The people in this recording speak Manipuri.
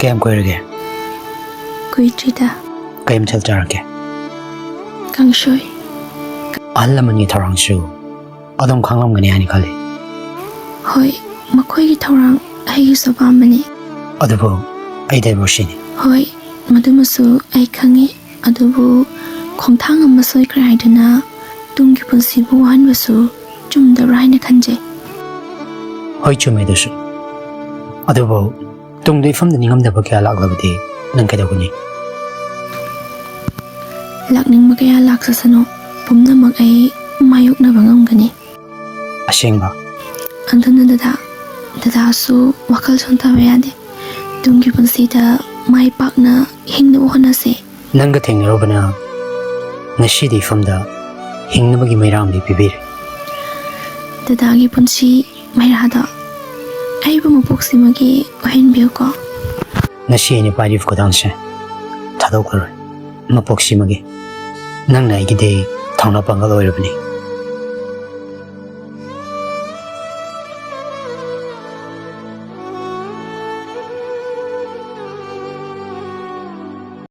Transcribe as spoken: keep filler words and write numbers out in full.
ꯀꯌꯥꯝ ꯀꯨꯏꯔꯒꯦ? ꯀꯨꯏꯗ꯭ꯔꯤꯗ꯫ ꯀꯩ ꯃꯊꯦꯜ ꯆꯥꯔꯛꯀꯦ? ꯀꯥꯡꯁꯣꯏ꯫ ꯑꯍꯜ ꯂꯃꯟꯒꯤ ꯊꯧꯔꯥꯡꯁꯨ ꯑꯗꯨꯝ ꯈꯪꯂꯝꯒꯅꯤ ꯍꯥꯏꯅ ꯈꯜꯂꯤ꯫ ꯍꯣꯏ, ꯃꯈꯣꯏꯒꯤ ꯊꯧꯔꯥꯡ ꯑꯩꯒꯤꯁꯨ ꯑꯄꯥꯝꯕꯅꯤ꯫ ꯑꯗꯨꯕꯨ ꯑꯩ divorceeꯅꯤ꯫ ꯍꯣꯏ, ꯃꯗꯨꯃꯁꯨ ꯑꯩ ꯈꯪꯏ꯫ ꯑꯗꯨꯕꯨ ꯈꯣꯡꯊꯥꯡ ꯑꯃ ꯁꯣꯏꯈ꯭ꯔꯦ ꯍꯥꯏꯗꯨꯅ ꯇꯨꯡꯒꯤ ꯄꯨꯟꯁꯤꯕꯨ ꯋꯥꯍꯟꯕꯁꯨ ꯆꯨꯝꯗꯕ꯭ꯔꯥ ꯍꯥꯏꯅ ꯈꯟꯖꯩ꯫ ꯍꯣꯏ, ꯆꯨꯝꯃꯦ ꯑꯗꯨꯁꯨ꯫ ꯑꯗꯨꯕꯨ ꯇꯨꯡꯗ ꯏꯐꯝꯗ ꯅꯤꯡꯉꯝꯗꯕ ꯀꯌꯥ ꯂꯥꯛꯂꯕꯗꯤ ꯅꯪ ꯀꯩꯗꯧꯒꯅꯤ? ꯂꯥꯛꯅꯤꯡꯕ ꯀꯌꯥ ꯂꯥꯛꯆꯁꯅꯨ, ꯄꯨꯝꯅꯃꯛ ꯑꯩ ꯃꯥꯌꯣꯛꯅꯕ ꯉꯝꯒꯅꯤ꯫ ꯑꯁꯦꯡꯕ? ꯑꯗꯨꯅ ꯗꯗꯥ, ꯗꯗꯥꯁꯨ ꯋꯥꯈꯜ ꯁꯣꯟꯊꯕ ꯌꯥꯗꯦ꯫ ꯇꯨꯡꯒꯤ ꯄꯨꯟꯁꯤꯗ ꯃꯥꯏ ꯄꯥꯛꯅ ꯍꯤꯡꯅꯕ ꯍꯣꯠꯅꯁꯦ꯫ ꯅꯪꯒ ꯊꯦꯡꯅꯔꯨꯕꯅ ꯉꯁꯤꯗꯤ ꯏꯐꯝꯗ ꯍꯤꯡꯅꯕꯒꯤ ꯃꯩꯔꯥ ꯑꯃꯗꯤ ꯄꯤꯕꯤꯔꯦ꯫ ꯗꯗꯥꯒꯤ ꯄꯨꯟꯁꯤ ꯃꯩꯔꯥꯗꯣ ꯑꯩꯕꯨ ꯃꯄꯣꯛꯁꯤꯃꯒꯤ ꯑꯣꯏꯍꯟꯕꯤꯌꯨꯀꯣ꯫ ꯉꯁꯤ ꯑꯩꯅ ꯄꯥꯏꯔꯤꯕ ꯈꯨꯗꯥꯡꯁꯦ ꯊꯥꯗꯣꯛꯂꯔꯣꯏ꯫ ꯃꯄꯣꯛꯁꯤꯃꯒꯤ ꯅꯪꯅ ꯑꯩꯒꯤꯗꯤ ꯊꯧꯅꯥ ꯄꯥꯡꯒꯜ ꯑꯣꯏꯔꯕꯅꯤ꯫